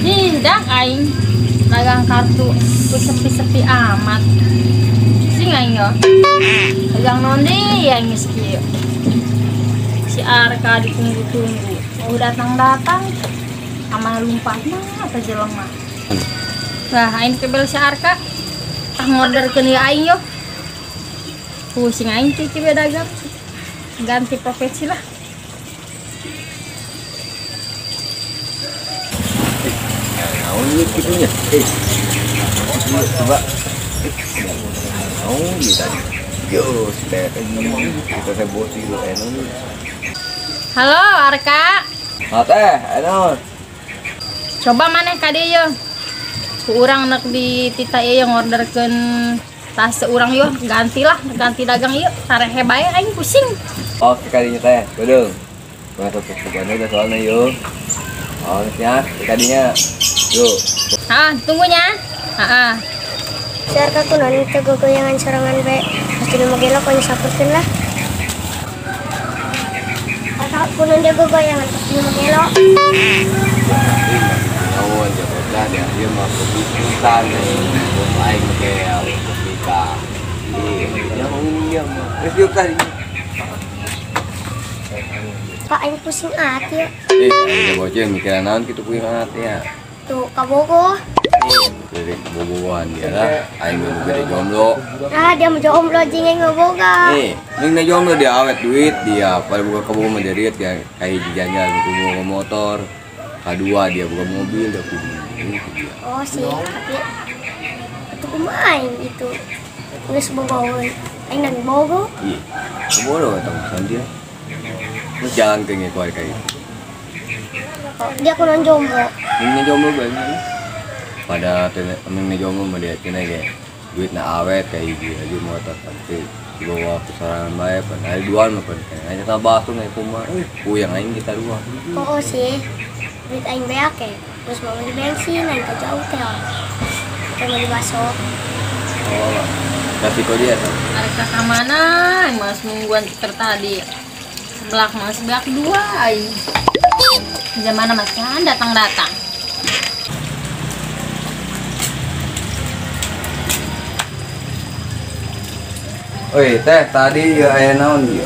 Hindak aing dagang kartu sepi-sepi amat. Sing aing yo. Dagang naon deui aing geus kieu. Si Arka ditunggu-tunggu. Mau datang-datang sama lumpah mah apa jelema. Lah aing kebel si Arka. Ah ngorderkeun ieu aing yo. Pusing aing kieu kieu dagang. Ganti profesi lah. Naon ieu kitunya? Coba. Naon ieu tadi? Yo, si teh kita teh bos ieu naon. Halo Arka. Ha teh, naon? Coba maneh ka dieu yeuh. Ku urang nek di tita ieu ngorderkeun tas urang yeuh, gantilah, ganti dagang yeuh, tarehe bae aing pusing. Oke kadinya teh, bedeung. Masuk ke udah soalnya yeuh. Oh, ya, kadinya. Yuk. Ah, tunggunya. Heeh. Si Arka kunaon teu gogoyangan sorangan bae. Pasti nu magelo ku saperkeun lah. Arka kunaon dia gogoyangan pasti nu magelo. Naon dia bocah dia ieu mah kebikitan bos aing magel kebika. Iya, iya mah. Geus yuk tadi. Pak aing pusing ati ya. Eh, bocah mikiran naon kitu pusing ati ya. Tuh kabogoh. Dari bobogohan dia lah, aing mah gede jomblo. Ah, dia mau jomblo jeung aing boga. Nih, ning na jomblo dia awet duit dia, pada boga kabogoh mah dia duit ya kayak jajan boga motor. Kadua dia boga mobil dia kudu dia. Oh sih, tapi itu kumaha aing itu. Geus bogoheun. Aing nang bogo. Ih, bodoh eta urusan dia. Terus jalan ke ngekor kayak gitu. Dia kunaon jomblo. Ning jomblo banyak. Pada ning jomblo mah dia cenah ge duit na awet kayak hiji aja motor tapi dibawa ke sorangan bae pan aya duaan mah pan aja ka batur ngai kumaha puyeng aing kita dua. Oh sih, duit aing beak ke. Terus mau beli bensin aing ka jauh teh. Kita beli bakso. Oh, kasih kau dia tuh. Arka ka mana? Mas nungguan ter tadi. Seblak mas seblak dua aing. Zaman mas kan datang-datang. Oi teh tadi ya aya naon ieu?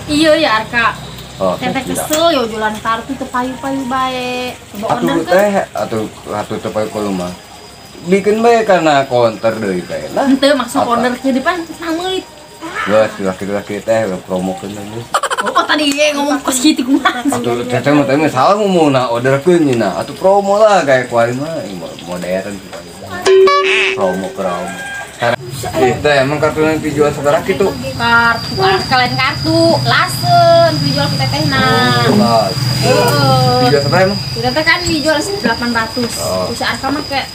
Iya ya Arka. Oh, teh kesel yo jualan kartu teu payu-payu bae. Coba order teh atuh atuh teu payu kumaha. Bikin bae kana konter deui teh. Lah henteu maksud order ke depan sameuli. Geus laki-laki teh promokeun geus. Oh tadi ge ngomong kos kitu kumaha. Atuh teh teh mah salah ngomongna orderkeun nya. Atuh promo lah kayak kuari mah modern promo promo. Teh emang kartu yang dijual sabaraha kitu? Kartu, kalian kartu, lasen dijual ke tetehna. Oh, heeh. Dijual sabaraha emang? Teteh kan dijual 800. Terus Arka mah kayak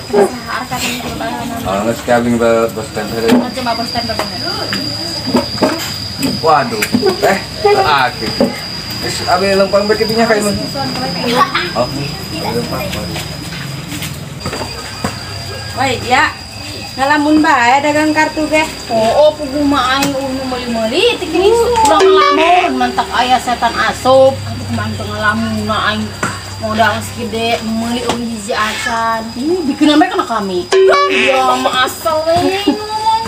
Arka teh coba. Ah, geus kabing bos tempel. Coba bos tempel bener. Waduh, teh aktif. Geus abe lempang bae kitunya ka ieu. Oh, lempang. Baik ya. Ngalamun bae dagang kartu ge. Oh, puguh mah aing nu meuli-meuli teh gini urang ngalamun mantak aya setan asup. Atuh kumaha teu ngalamun aing modal segede meuli eueuh hiji acan. Bikin bae kana kami. Ya mah asal we ngomong.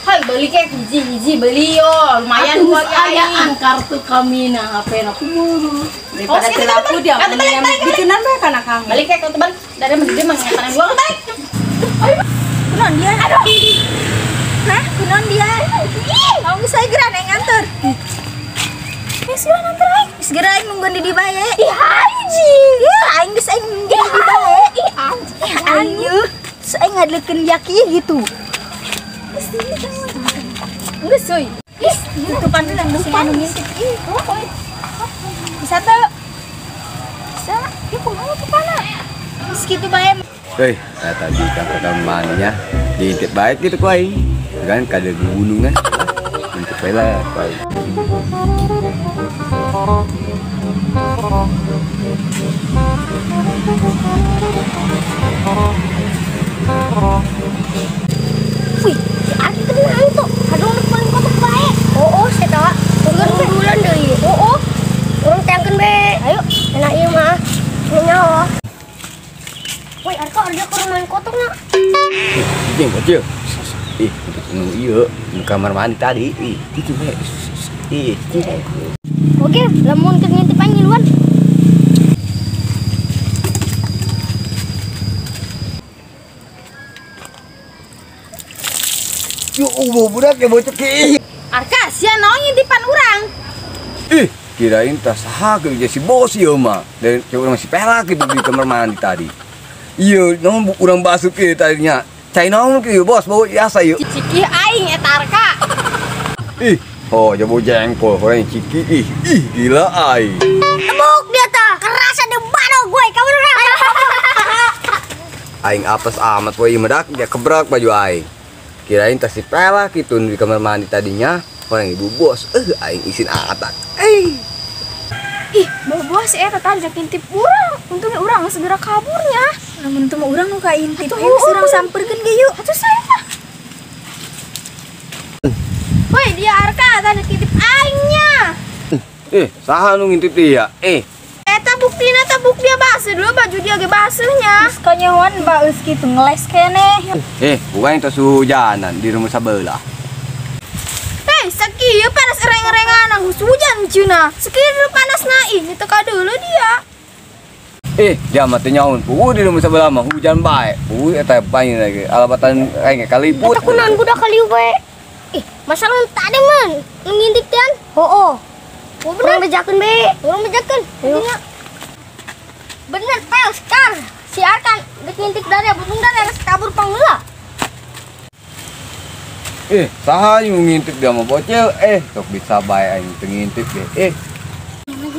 Hai beli ke hiji-hiji beli yo lumayan buat ayaan kartu kami nah HP na kumaha. Daripada teu laku dia bikinan bae kana kami. Balik ke teman dari mending mah ngatanan gua balik. Kunaon dia? Aduh. Hah? Kunaon dia? Ih, mau geus saya geura aing nganter. Geus geura nganter aing. Geus geura aing nungguan di dieu bae. Ih, anjing. Ih, aing geus aing nungguan di dieu bae. Ih, anjing. Aing yeuh. Terus aing ngadelekeun dia kieu gitu. Geus euy. Ih, tutupan dulu sing anu ngintip. Ih, bisa teu? Bisa. Ieu kumaha tupana? Geus kitu bae. Hei, tadi kan perkembangannya diintip baik gitu ku aing. Kan kada gunungan. Intip bae lah ku aing. Wih, si Arki tenang tuh. Aduh, paling kotok bae. Oh, saya tahu. Tungguan deui. Oh, urang tangkeun bae. Ayo, enak ieu mah. Nyaho. Ih, bocil. Ih, nu ieu, nu kamar mandi tadi. Ih, itu we. Ih. Oke, lamun keur ngintip aing ngiluan. Yo, budak ya bocil ki. Arka, sia naon ngintipan urang? Ih, kirain tas saha ke si bos ieu mah. Dan urang si pelak gitu di kamar mandi tadi. Iya, naon urang basuh kieu tadinya. Cai naon kieu bos, bau biasa ieu. Ciki aing eta Arka. Ih, oh jabo jengkol orang ciki ih, ih gila aing. Tebuk dia tah, kerasa di bano gue, kamu urang. Aing apes amat we medak dia kebrak baju aing. Kirain tas si pelak gitu di kamar mandi tadinya orang ibu bos, aing isin atak. Ih, bau bos eta tadi ngintip urang. Untungnya urang segera kaburnya. Lamun teu mah urang nu kaintip. Ayo urang samperkeun ge yuk. Atuh saya mah. Woi, dia Arka tadi ngintip aingnya. Saha nu ngintip dia? Eta buktina teh dia baseuh dulu baju dia ge baseuhnya. Geus kanyahoan baeus kitu ngeles keneh. Bukan itu hujanan di rumah sebelah. Sakieu panas ereng-erengan hujan cenah. Sakieu dulu panas na ih teu dulu dia. Dia mah teu nyaun. Puguh di rumah sebelah mah hujan bae. Puguh eta paing lagi. Alabatan aing kaliput. Eta kunaon budak kalieu bae. Ih, masalah tadi man ngintip teh. Hooh. Urang bejakeun bae. Urang bejakeun. Bener pel sekar. Si Arkan geus ngintip dari buntung dari geus kabur pangheula. Saha yang ngintip dia mah bocil. Sok bisa bae aing teu ngintip ge.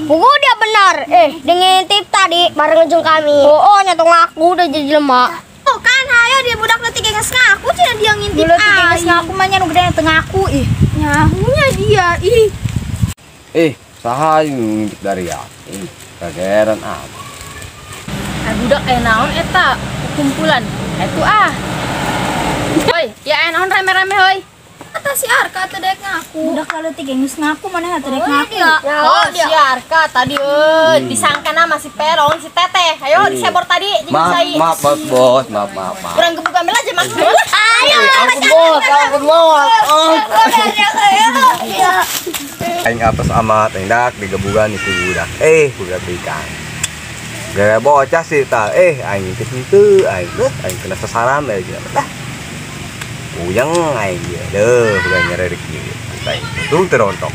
Puguh dia benar. Dia ngintip tadi bareng jeung kami. Oh, nya tong ngaku udah jadi jelema. Tuh kan hayo dia budak leutik geus ngaku cenah dia ngintip aing. Leutik geus ngaku mah nya nu gede teu ngaku ih. Nyahunya dia ih. Saha yang ngintip dari ya? Kageran amat. Budak aya naon eta kumpulan. Itu ah. Hoi, ya aya naon rame-rame hoi. Kata si Arka teh dek ngaku. Budak leutik geus ngaku maneh teh dek ngaku. Oh, si Arka tadi disangkana masih perong si Teteh. Ayo disebor tadi jeung sai. Maaf, maaf bos, maaf, maaf, maaf. Urang gebuk ambil aja mas. Ayo, ampun bos, ampun bos. Aing apes amat aing dak digebugan itu budak. Budak ikan. Gara bocah sih ta, aing ngintip henteu, aing aing kena sasaran lagi lah. Puyeng aing dia, deuh bukan nyerek kieu. Aing untung terontok.